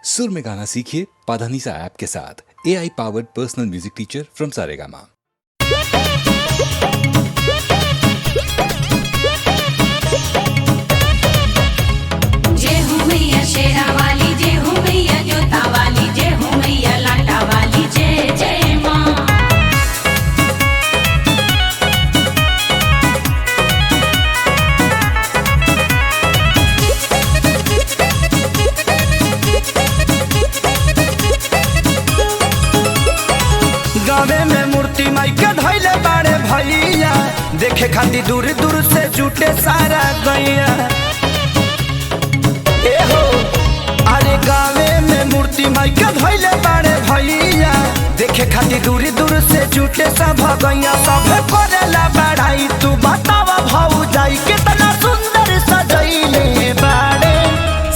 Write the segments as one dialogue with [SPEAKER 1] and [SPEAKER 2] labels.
[SPEAKER 1] सुर में गाना सीखिए पाधानीसा ऐप के साथ। AI powered personal music teacher from Saregama.
[SPEAKER 2] जय हो मैया शेरा वाली, जय हो मैया जोता वाली, जय हो मैया लाटा वाली, जय जय माँ।
[SPEAKER 3] गावे में मूर्ति माई के धैले बाड़े भैया, देखे खातिर दूर दूर से जुटे सारा गैया। ए हो, अरे गावे में मूर्ति माई के धैले बाड़े भैया, देखे खातिर दूर दूर से जुटे सब गैया। सब करेला बढ़ाई, तू बतावा भाऊ जाई कितना सुंदर सजैले बाड़े।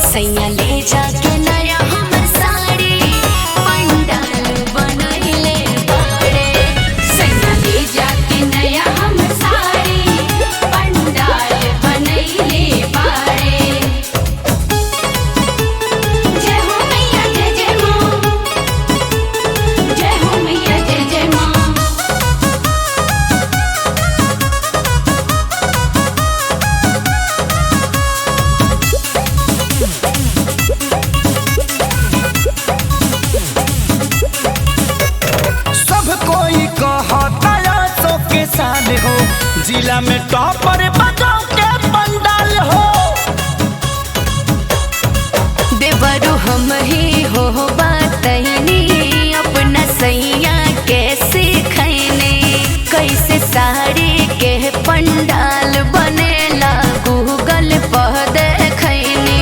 [SPEAKER 2] सैया ले जाके नया हमर साड़ी पंडाल बनैले बाड़े। सैया ले जाके नया हमर साड़ी पंडाल बनैले बाड़े। जय हो मैया जय जय माँ, जय हो मैया जय जय माँ।
[SPEAKER 3] सब कोई कहता सो के साल हो, जिला में टॉपर बजाओ के पंडाल हो।
[SPEAKER 2] देवरु हम ही हो बातनी अपना सैया कैसे खैने, कैसे साड़ी के पंडाल बनेला गूगल पर देखैने।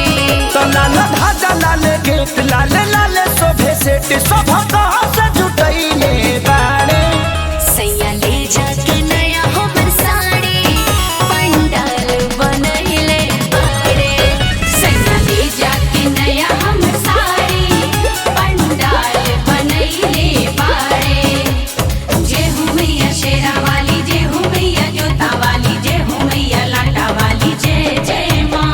[SPEAKER 3] तो लाल धाजा लाल गेट लाल लाल शोभे सेट, सब कहाँ से जुटैले बाड़े।
[SPEAKER 2] सैया ले जाके नया हमर साड़ी पंडाल बनैले बाड़े। सैया ले जाके नया हमर साड़ी पंडाल बनैले बाड़े। जय हो मैया शेरा वाली, जय हो मैया जोता वाली, जय हो मैया लाटा वाली, जय जय माँ।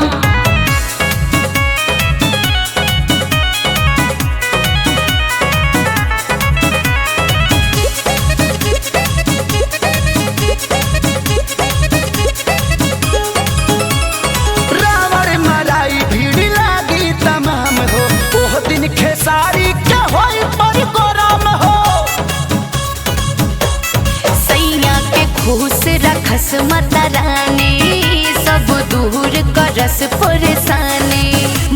[SPEAKER 3] रावण मराई भीड़ लागी तमाम हो, ओह दिन खेसारी के होई पर गोराम हो।
[SPEAKER 2] सैया के खुश रखस माता रानी, सब दूर करस परेशानी।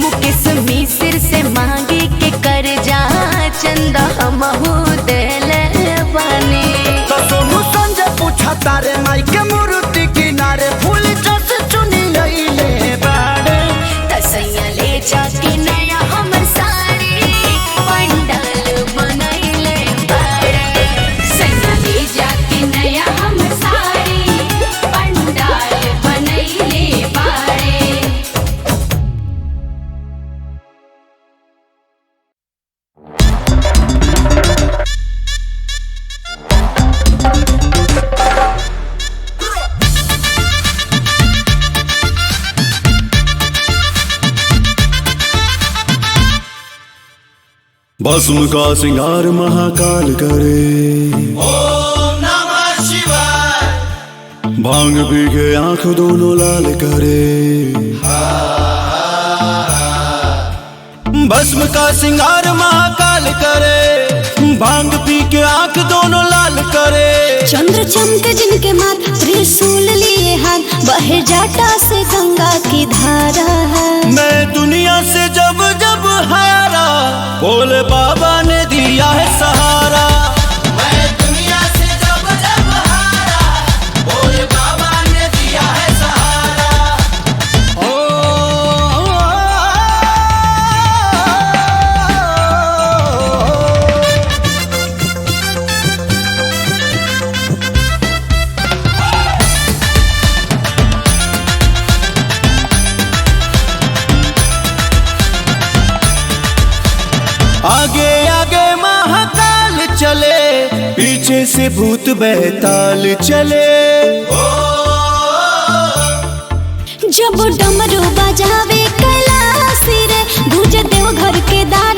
[SPEAKER 2] मुकेश मिश्र से मांगे के कर्जा चंदा हमहू देले बानी।
[SPEAKER 3] तो सोनू संजय पूछा तारे माई के मूर्ति किनारे फूल जस चुनी लैले बाड़े।
[SPEAKER 2] त सैया ले जाके नया हमर साड़ी पंडाल बनैले बाड़े। सैया ले जाके नया हमर साड़ी पंडाल बनैले बाड़े।
[SPEAKER 4] भस्म का सिंगार महाकाल करे, भांग पी के आंख दोनों लाल करे। भस्म का सिंगार महाकाल करे, भांग पी के आंख दोनों लाल करे।
[SPEAKER 5] चंद्र चमक जिनके माथ, त्रिशूल लिए हाथ, बहे जाटा से गंगा की धारा है।
[SPEAKER 4] मैं दुनिया से जब जब हारा, भोले बाबा ने दिया है सहारा। मैं दुनिया से जब जब हारा, भोले बाबा ने दिया है सहारा। ओ, आगे आगे महाकाल चले, पीछे से भूत बैताल चले।
[SPEAKER 5] जब डमरू बजावे कैलाश रे, गूंजे देव घर के दार।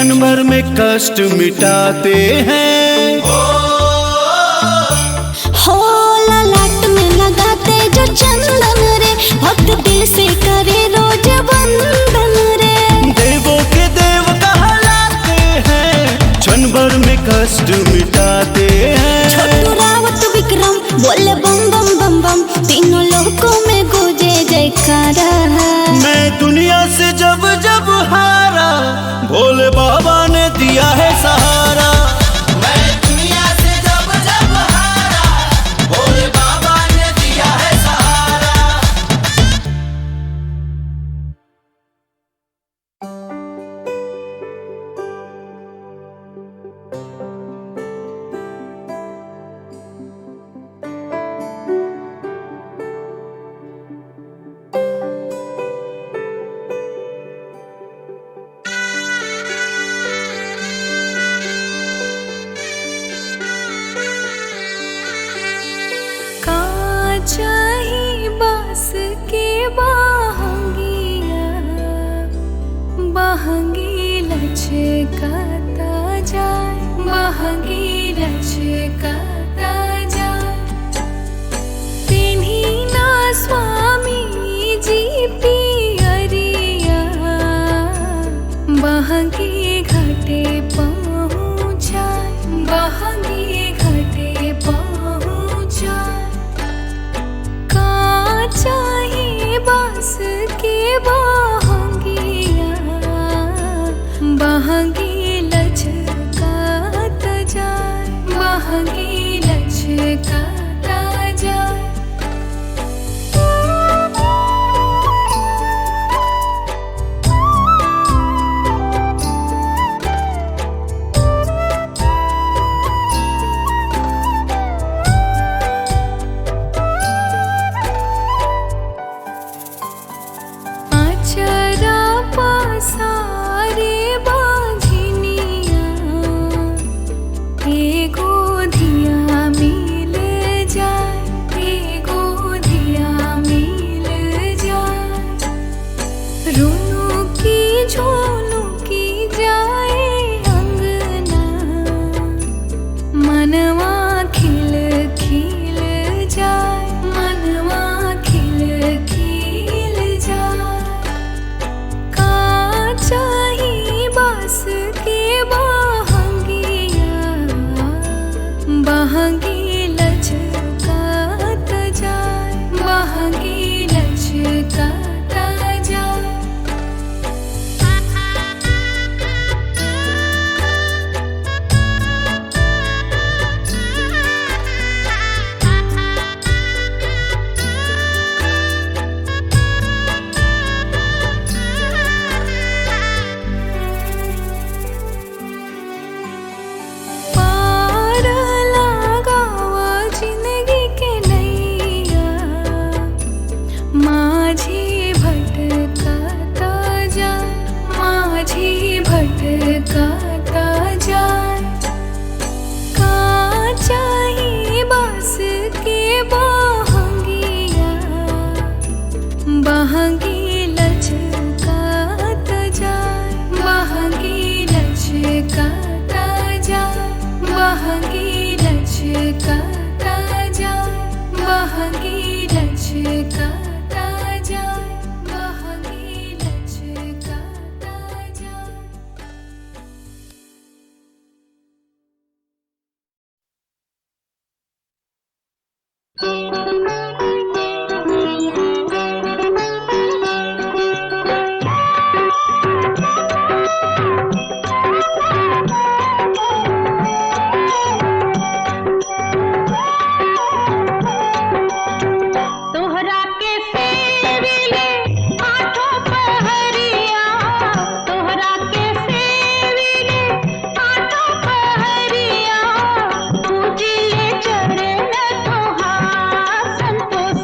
[SPEAKER 4] क्षण भर में कष्ट मिटाते हैं।
[SPEAKER 5] हो ललाट में लगाते जो चंदन रे, भक्त दिल से करे रोज वंदन रे।
[SPEAKER 4] देवों के देव कहलाते हैं, क्षण भर में कष्ट मिटाते हैं।
[SPEAKER 5] छोटू रावत विक्रम बोले बम बम बम बम, तीनों लोकों में गूंजे जयकारा।
[SPEAKER 4] मैं दुनिया से जब जब हारा, भोले बाबा ने दिया है सहारा। मैं दुनिया से जब जब हारा, भोले बाबा ने दिया है सहारा।
[SPEAKER 2] चाही बास के बहंगिया, बहंगी लचकाता जाए, बहंगी लचकाता जाए। पिन्ही ना स्वामी जी पियरिया, बहंगी घाटे पहुँचाए, बहंगी घाटे पहुँचाए। चाहे बास के बहंगिया, बहंगी लचकाता जाए, बहंगी लचकाता जाए। आचरा पसारे बांझिनिया, एगो धिया मिल जाए, एगो धिया मिल जाए। रुनु की झोलू की जाए अंगना, मनवा खिल खिल जाए, मनवा खिल खिल जाए। चाही बास के बहंगिया, बहंगी लचकाता जाए, बहंगी लचकाता जाए। पार लगावा जिंदगी के नैया, माझी भटकाता जाए, माझी भटकाता जाए। का चाही बास के बहंगिया, बहंगी लचकाता जाए, बहंगी लचकाता जाए, बहंगी लचकाता जाए, बहंगी लचकाता जाए, बहंगी लचकाता जाए।
[SPEAKER 6] तोहरा के सेविले आठों पहरिया, तोहरा के सेविले आठों पहरिया, पूजिले चरण तोहार संतोष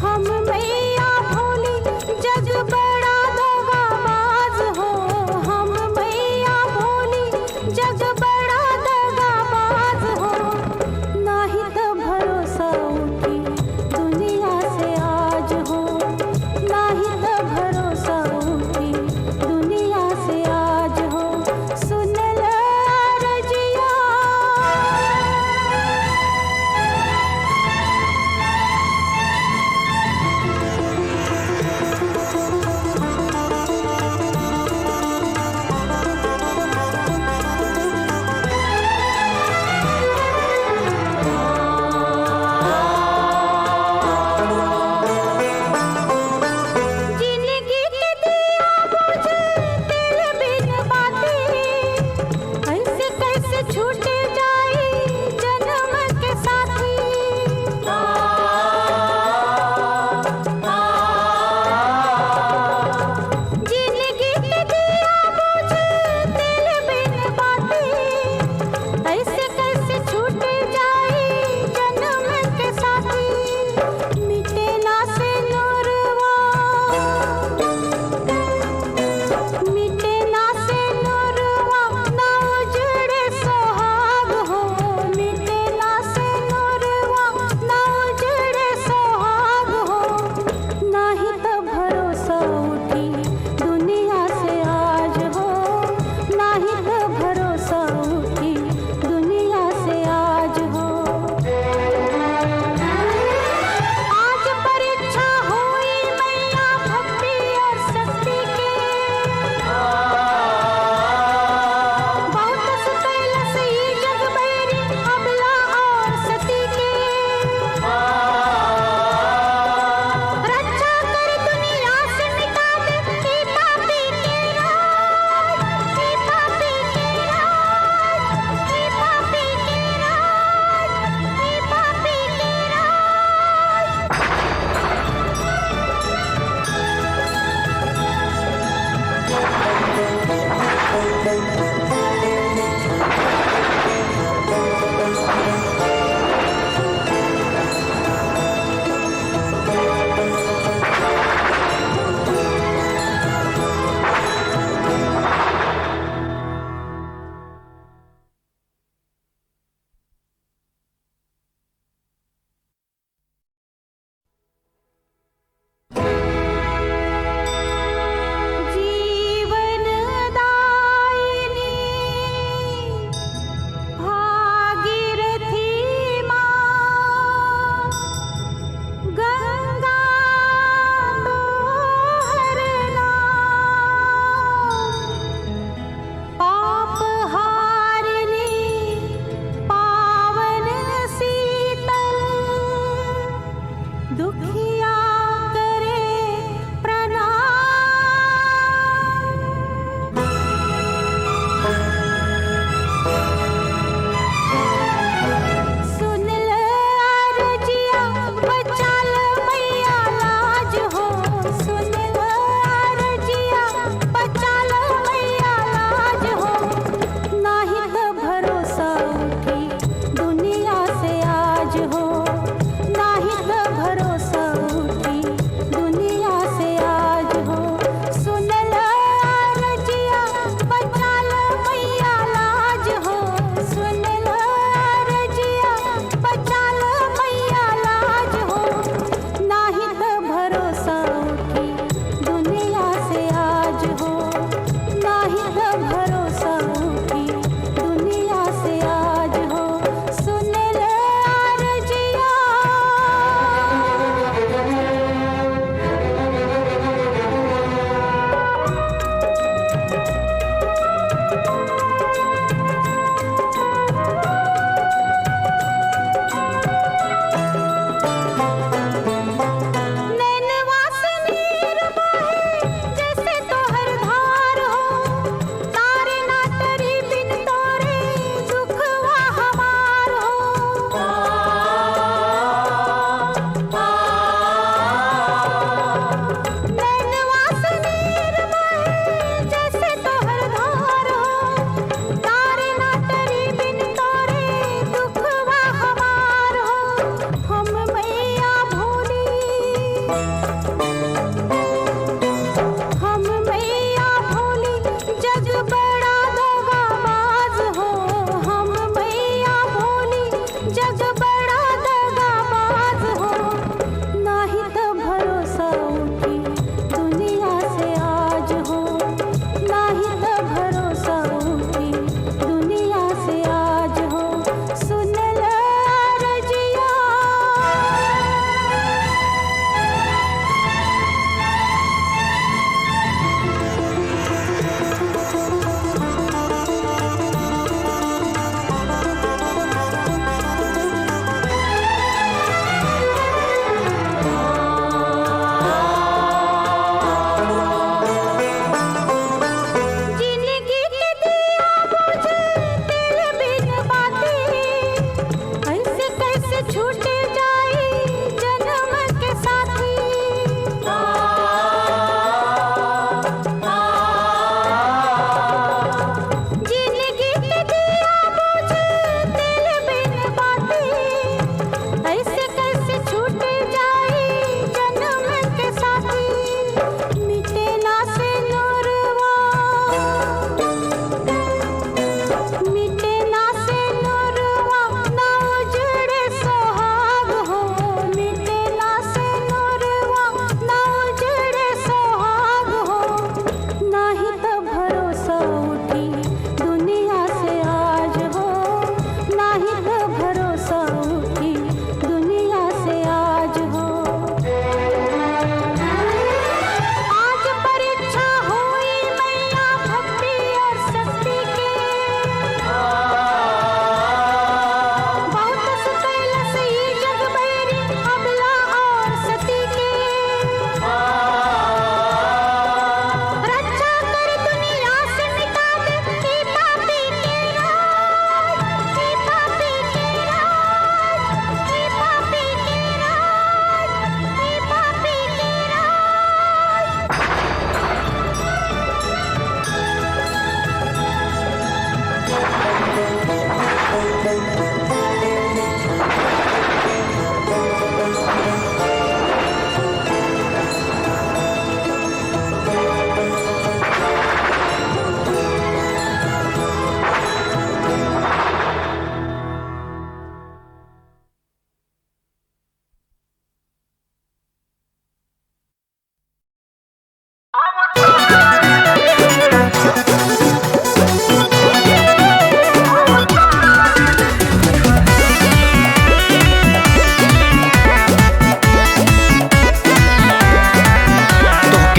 [SPEAKER 6] हम मैया भोली जग बड़ा दगाबाज हो, हम मैया भोली जग बड़ा दगाबाज हो, नाही तो भरोसा उठी दुनिया से आज हो, नाही तो भरोसा उठी दुनिया से आज हो। सुन ल रजिया, जिंदगी के दिया बुझे तेरे बिन बाती, ऐसे कैसे छूट जाई जन्म के साथी। जिंदगी के दिया बुझे तेरे बिन बाती, ऐसे कैसे छूट जाई जन्म के साथी। मिटे ना से नूरवा, मिटे ना से नूरवा, ना उजड़े सोहाग हो, मिटे ना से नूरवा, ना उजड़े सोहाग हो, नाही तो भरोसा उठी दुनिया से आज हो, नाही तो भरोसा उठी दुनिया से आज हो। आज परीक्षा हुई मैया भक्ति और शक्ति के, बहुत सतैलस ई जग बैरी अबला और सती के, रक्षा कर दुनिया से मिटा दे ई पापी के राज, ई पापी के राज, ई पापी के राज, ई पापी के राज। जीवन दायिनी भागीरथी माँ, गंगा तोहर नाम, पाप हारिणी पावन शीतल, दुखिया करे प्रणाम। सुन ल अर्जिया बचा ल मैया लाज हो, सुन ल अर्जिया बचा ल मैया लाज हो, नाही तो भरोसा उठी दुनिया से आज हो, नाही तो भरोसा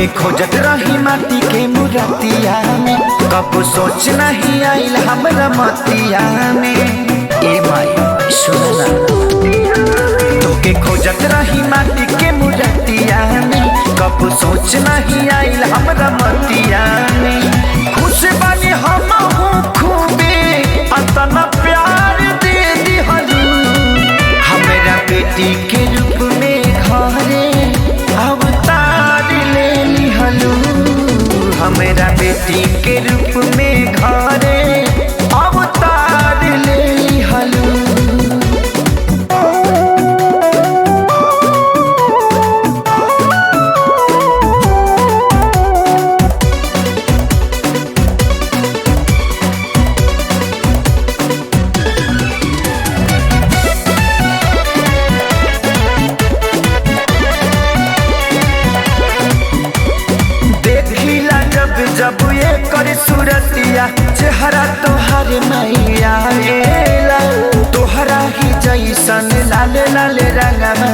[SPEAKER 3] तोके खोजत रही माटी के मुरतिया में, कबो सोच नहीं आइल हमरा मतिया में। ए माई सुनना, तोके खोजत रही माटी के मुरतिया में, कबो सोच नहीं आइल हमरा मतिया में। खुश बानी हम खूबे अतना प्यार दे दिहलू, हमरा बेटी के रूप में घरे अवतार ले लिहलू। हमरा बेटी के रूप में घरे अवतार ले लिहलू। देखिला जब जब ये कर सूरतिया, चेहरा तोहर मैया एला। तोहरा ही जैसन लाल लाल रंगवा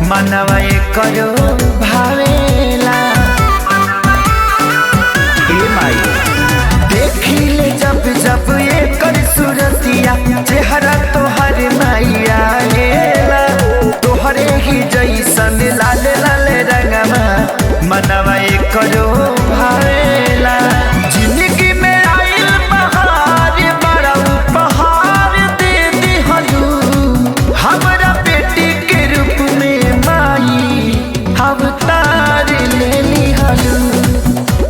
[SPEAKER 3] मनवा ये करो भावेला। ए माई देखिले जब जब ये कर सूरतिया, चेहरा तोहर मैया एला। तोहरे ही जैसन लाल लाल रंगवा मनवा ये करो भावेला। जिंदगी में आइल बहार बड़ा उपहार दे दिहलू, हमरा बेटी के रूप में माई अवतार ले लिहलू।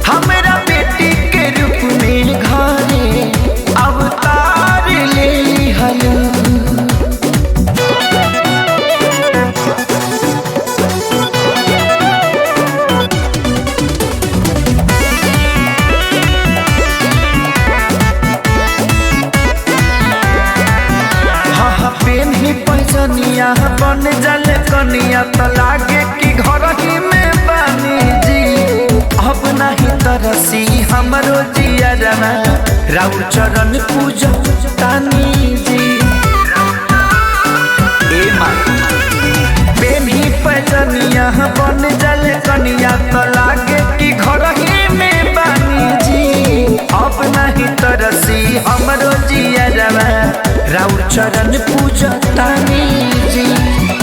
[SPEAKER 3] हमरा बेटी के रूप में घरे अवतार ले लिहलू। हाँ हाँ पेन ही पैसनिया बन जल कनिया, त लागे कि घर ही में बानी जी। अब नहीं तरसी हमरो जियरवा, राउर चरण पूजा तानी जी। ए माई पेन ही पैसनिया बन जल कनिया, त लागे कि घर ही में बानी जी। अब नहीं तरसी हमरो जियरवा, राउर चरण पूजा तानी जी।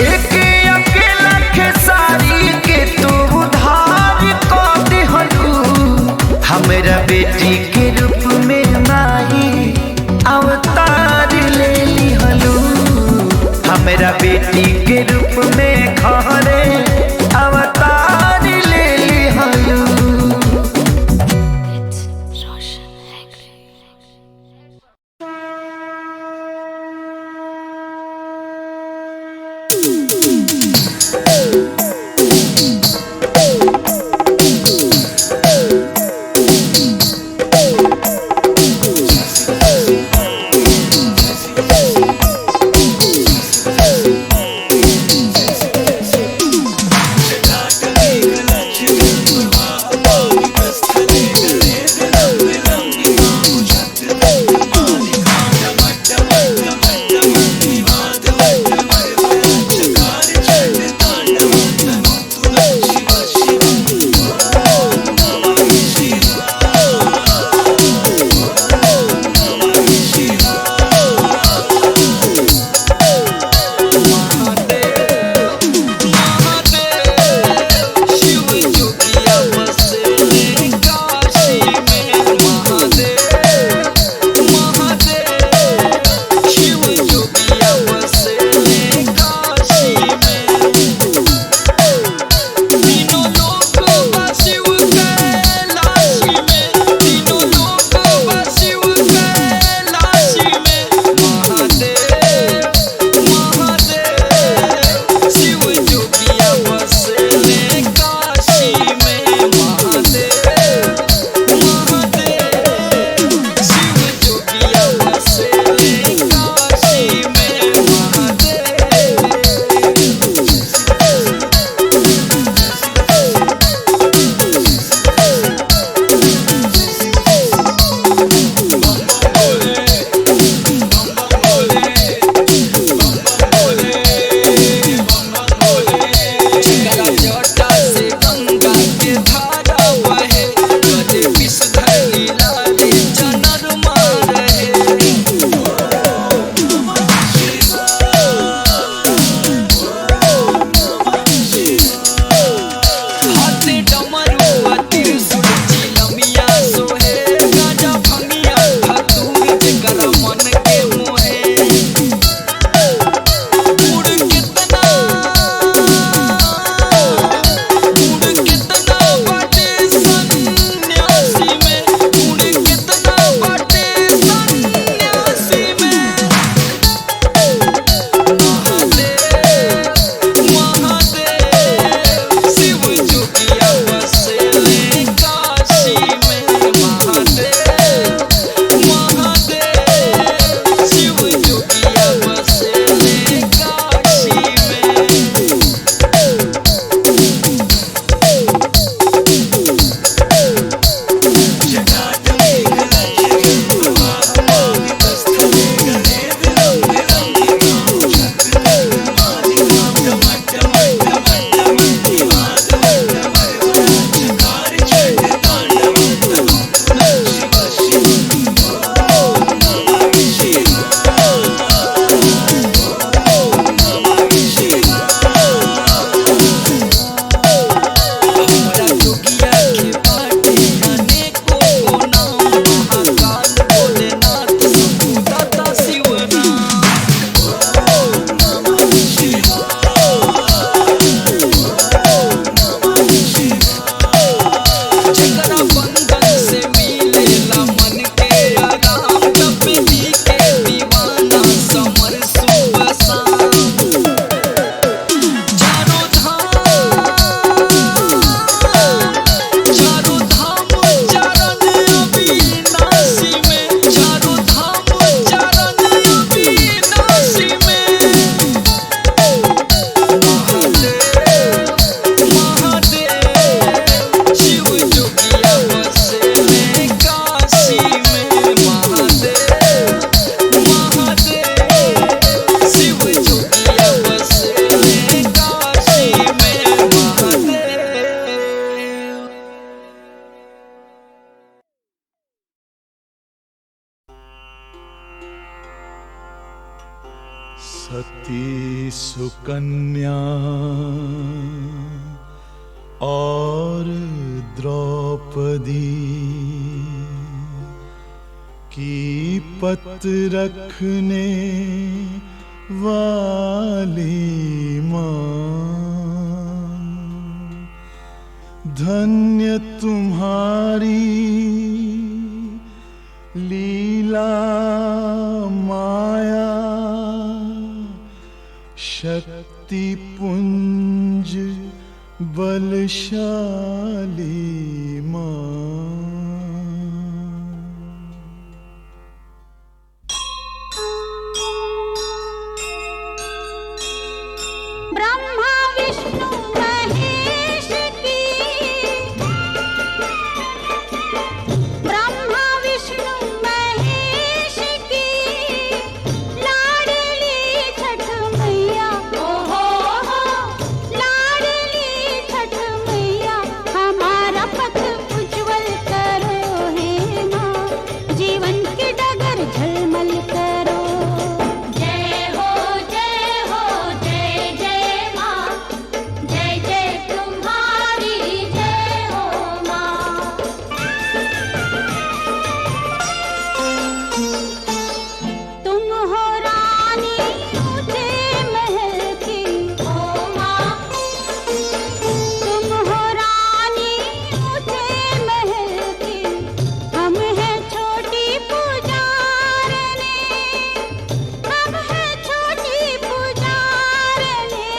[SPEAKER 3] एक अकेला खेसारी के तू उधार कऽ दिहलू, हमरा बेटी के रूप में माई अवतार ले लिहलू। हमरा बेटी के रूप में घरे अवतार ले लिहलू।
[SPEAKER 5] Roshan Hegde.
[SPEAKER 4] सुकन्या और द्रौपदी की पत रखने वाली माँ, धन्य तुम्हारी लीला माया शक्ति पुंज बलशाली माँ।
[SPEAKER 6] ब्रह्मा विष्णु महेश की, ब्रह्मा विष्णु महेश की लाडली छठ मैया, ओ हो हो लाडली छठ मैया, हमारा पथ उज्जवल करो हे माँ, जीवन की डगर झलमल करो।
[SPEAKER 2] जय हो जय हो जय जय माँ, जय जय तुम्हारी जय हो माँ।
[SPEAKER 6] तुम हो रानी ऊंचे महल की,
[SPEAKER 2] ओ माँ
[SPEAKER 6] तुम हो रानी ऊंचे महल की, हम हैं छोटी पुजारने, हम हैं छोटी पुजारने,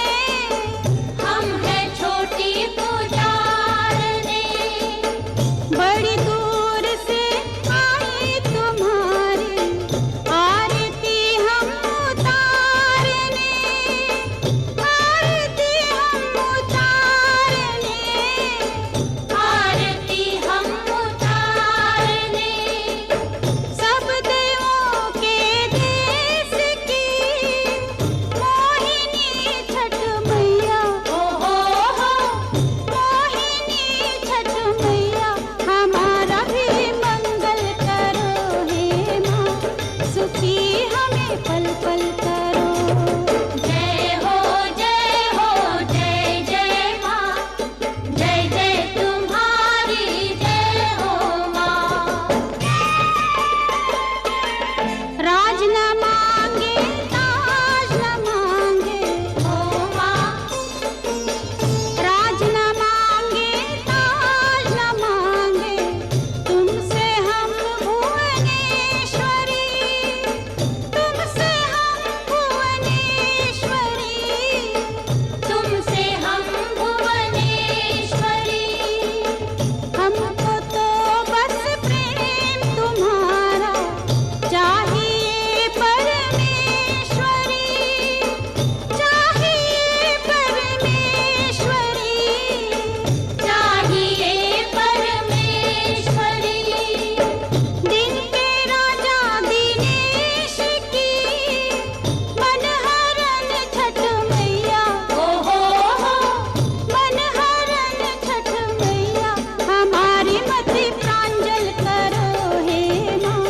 [SPEAKER 2] हम हैं छोटी पुजारने।
[SPEAKER 6] बड़ी दूर से आई तुम्हारी आरती हम उतारने, आरती हम उतारने,
[SPEAKER 2] आरती हम उतारने।
[SPEAKER 6] सब देवों के देश की मोहिनी छठ मैया,
[SPEAKER 2] ओ हो हो
[SPEAKER 6] मोहिनी छठ मैया, हमारा भी मंगल करो हे माँ, सुखी हमें पल पल करो।
[SPEAKER 2] जय हो जय हो जय जय माँ, जय जय तुम्हारी जय हो माँ।
[SPEAKER 6] राज न मांगे ताज न मांगे,
[SPEAKER 2] ओ माँ
[SPEAKER 6] राज न मांगे ताज न मांगे, तुमसे हम भुवनेश्वरी, तुमसे हम भुवनेश्वरी,
[SPEAKER 2] तुमसे हम भुवनेश्वरी।
[SPEAKER 6] हमको तो बस प्रेम तुम्हारा चाहिए परमेश्वरी, चाहिए परमेश्वरी,
[SPEAKER 2] चाहिए परमेश्वरी।
[SPEAKER 6] दिन के राजा दिनेश की मनहरन छठ मैया,
[SPEAKER 2] ओ हो हो
[SPEAKER 6] मनहरन छठ मैया, हमारी मति प्रांजल करो हे माँ,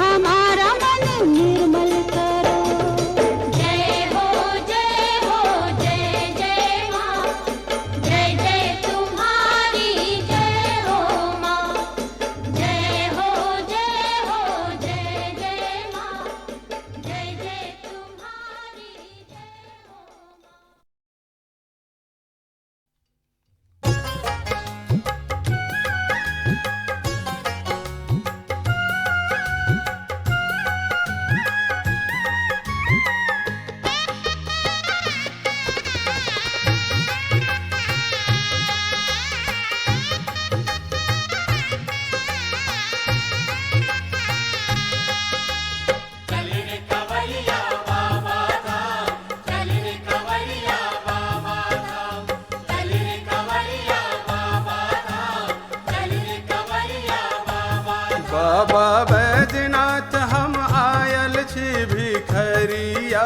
[SPEAKER 6] हमारा मन निर्मल करो।
[SPEAKER 2] जय हो जय हो जय जय माँ, जय जय तुम्हारी जय हो माँ। जय हो जय हो जय जय माँ, जय जय तुम्हारी जय हो माँ।
[SPEAKER 7] बाबा बैजनाथ हम आयल छी भिखरिया,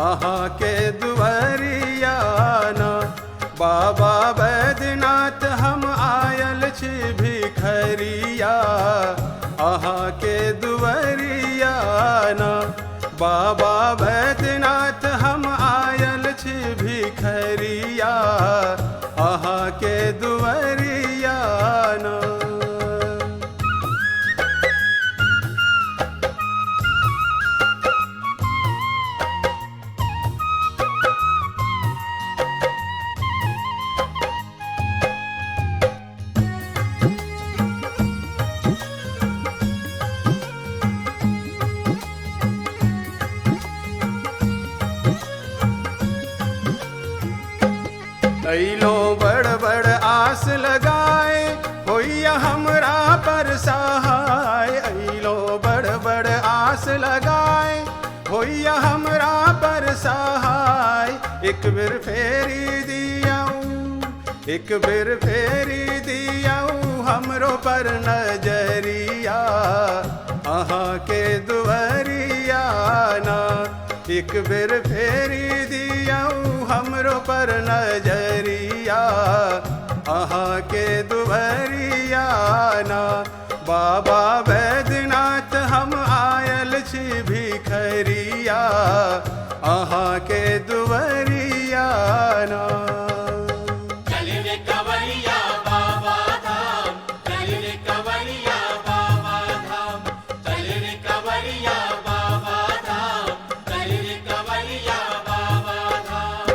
[SPEAKER 7] अहाँ के दुआरिया ना। बाबा बैजनाथ हम आयल छी भिखरिया, अहाँ के दुआरिया ना। बाबा बैजनाथ हम आयल भिखरिया, अहाँ के दुआरिया ना। अइलो बड़ बड़ आस लगाए, होइया हमरा पर सहाय। अइलो बड़ बड़ आस लगाए, होइया हमरा पर सहाय। एक बेर फेरी दियाऊ, एक बेर फेरी दियाऊ हमरो पर नजरिया, अहाँ के दुआरिया ना। एक बेर फेरी दियाऊ हमरो पर नजरिया, अहाँ के दुआरिया ना। बाबा बैद्यनाथ हम आयल छी भिखरिया, अहाँ के दुआरिया ना।
[SPEAKER 4] चल रे कंवरिया बाबा धाम, चल रे कंवरिया बाबा धाम, चल रे कंवरिया बाबा धाम, चल रे कंवरिया बाबा धाम।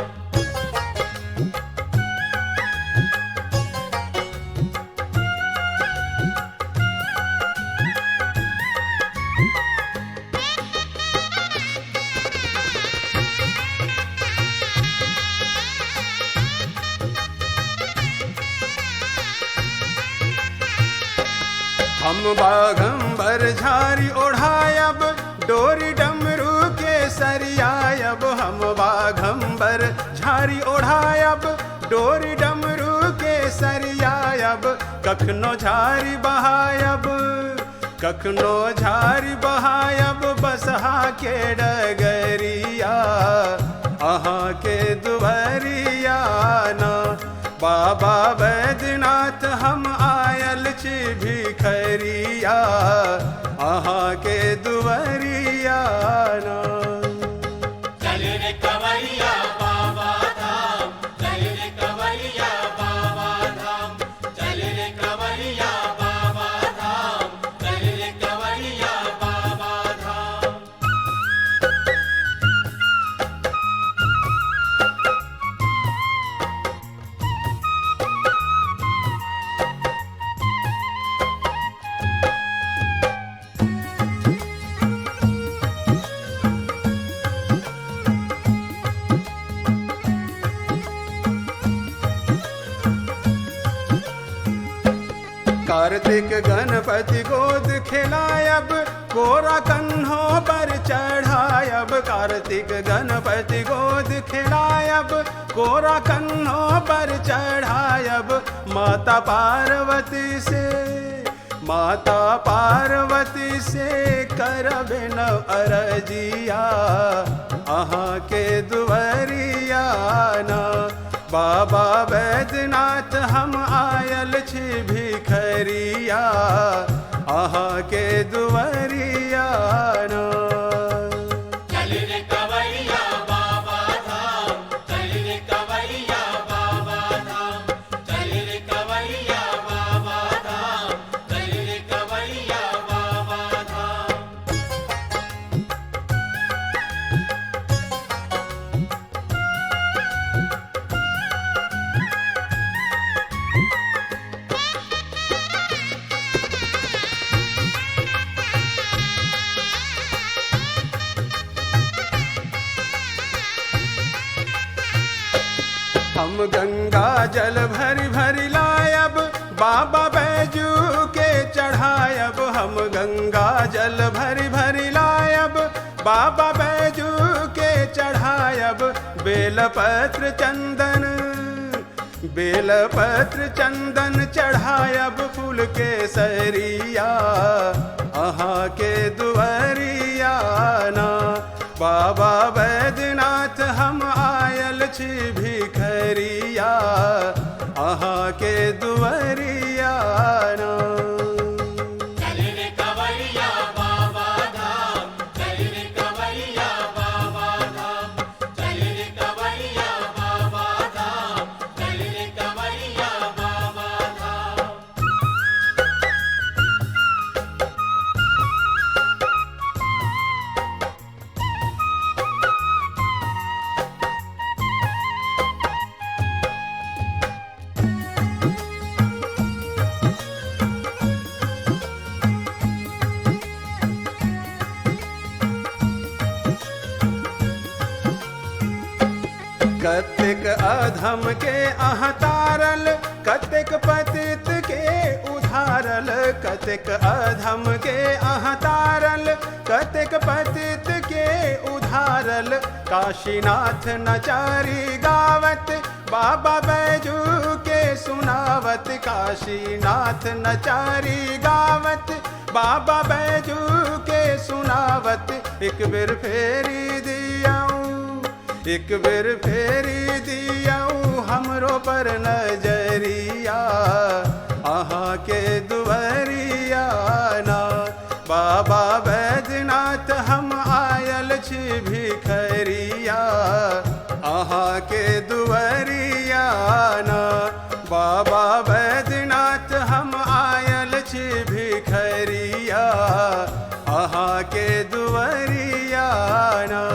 [SPEAKER 7] हम बाघम्बर झारी ओढ़ायब, डोरी डमरू के सरियायब। हम बाघम्बर झारी ओढ़ायब, डोरी डमरू के सरियायब। कखनो झारी बहायब, कखनो झारी बहायब बसहा के डगरिया, अहाँ के दुआरिया ना। बाबा बैद्यनाथ हम आयल छी भिखरिया, अहाँ के दुआरिया ना।
[SPEAKER 4] चल रे कंवरिया बाबा धाम, चल रे कंवरिया बाबा धाम, चल रे कंवरिया बाबा धाम, चल रे कंवरिया बाबा धाम।
[SPEAKER 7] कार्तिक गणपति गोद खिलायब, कोरा कन्हों पर चढ़ायब। कार्तिक गणपति गोद खिलायब, कोरा कन्हों पर चढ़ायब। माता पार्वती से, माता पार्वती से करबे न अरजिया, अहाँ के दुआरिया ना। बाबा बैद्यनाथ हम आयल छी भिखरिया, अहाँ के दुआरिया ना।
[SPEAKER 4] चल रे कंवरिया बाबा धाम, चल रे कंवरिया बाबा धाम, चल रे कंवरिया बाबा धाम, चल रे कंवरिया बाबा धाम।
[SPEAKER 7] हम गंगा जल भरी भरी लायब, बाबा बैजू के चढ़ायब। हम गंगा जल भरी भरी लायब, बाबा बैजू के चढ़ायब। बेलपत्र चंदन, बेलपत्र चंदन चढ़ायब फूल के सरिया, अहाँ के दुआरिया ना। बाबा बैद्यनाथ हम आयल छी भिखरिया, अहाँ के दुआरिया ना।
[SPEAKER 4] चल रे कंवरिया बाबा धाम, चल रे कंवरिया बाबा धाम, चल रे कंवरिया बाबा
[SPEAKER 7] अधम के अहाँ तारल, कतेक पतित के उधारल। कतेक अधम के अहाँ तारल, कतेक पतित के उधारल। काशीनाथ नचारी गावत, बाबा बैजू के सुनावत। काशीनाथ नचारी गावत, बाबा बैजू के सुनावत। एक बेर फेरी दियाऊं, एक बेर फेरी दियाऊं हमरो पर नजरिया, अहाँ के दुआरिया ना। बाबा बैजनाथ हम आयल छी भिखरिया, अहाँ के दुआरिया ना। बाबा बैजनाथ हम आयल छी भिखरिया, अहाँ के दुआरिया ना।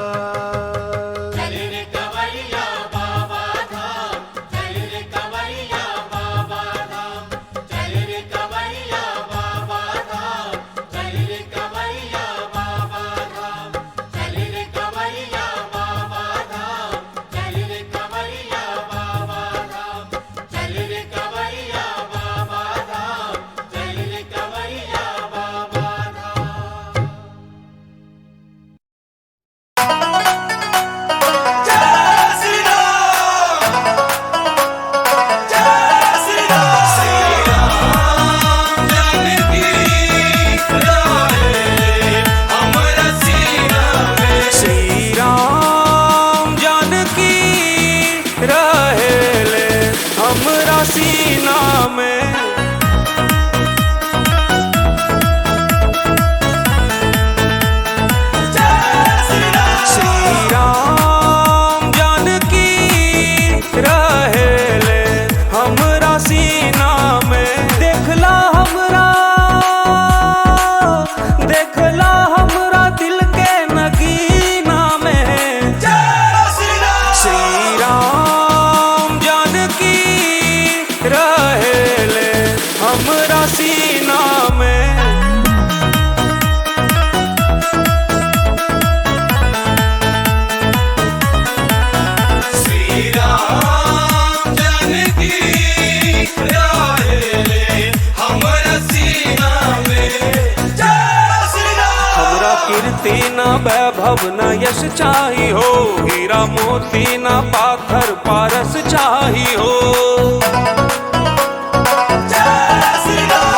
[SPEAKER 8] कीर्ति न वैभव न यश चाही हो, हीरा मोती न पाथर पारस चाही हो।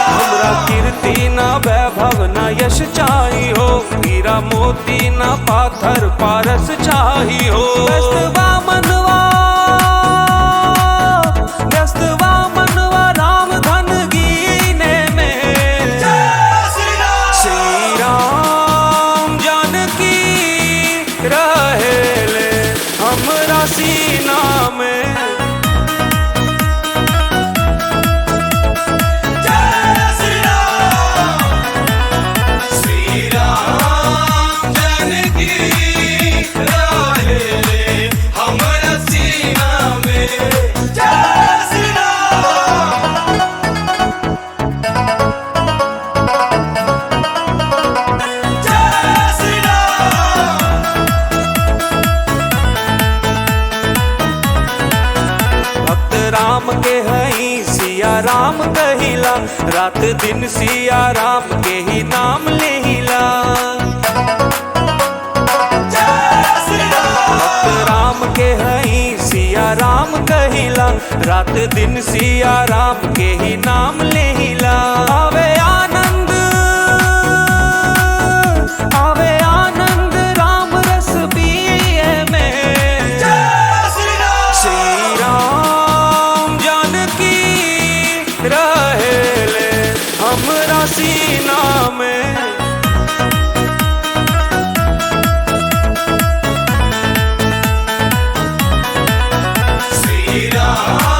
[SPEAKER 8] हमरा कीर्ति न वैभव न यश चाही हो, हीरा मोती न पाथर पारस चाही हो। व्यस्तवा मनवा, व्यस्तवा मनवा राम धन गीने में। श्री राम जानकी रहेले हमरा सीना में। राम के हई सिया राम कहिला, रात दिन सिया राम के ही नाम लेहिला। भक्त राम के हई सिया राम कहिला, रात दिन सिया राम के ही नाम लेहिला। आवे आनंद, आवे आनंद राम रस पिए में। श्री राम जानकी रहेले हमरा सीना में।
[SPEAKER 4] श्री राम